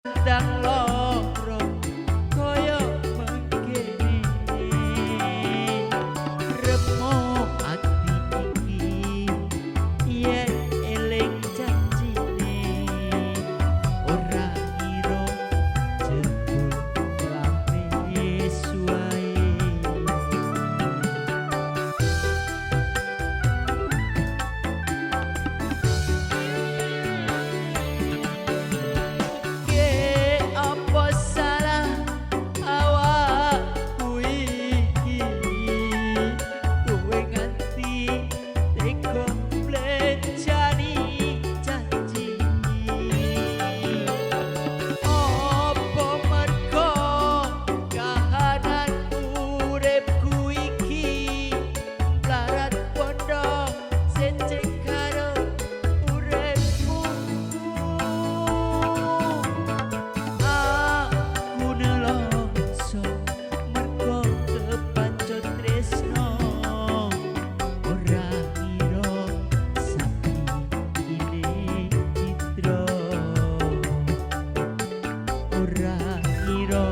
Ndang loro kaya mengkene, remuk ati iki yen eling janjine, ora ngira jebul lapis wae. Ke apa salah awakku iki, kowe nganti tega mblenjani janji? Apa mergo kahanan uripku iki mlarat bondo siji karo uripmu? Aku nelongso mergo kepacut tresno, ora ngira sakitine citra, ora ngira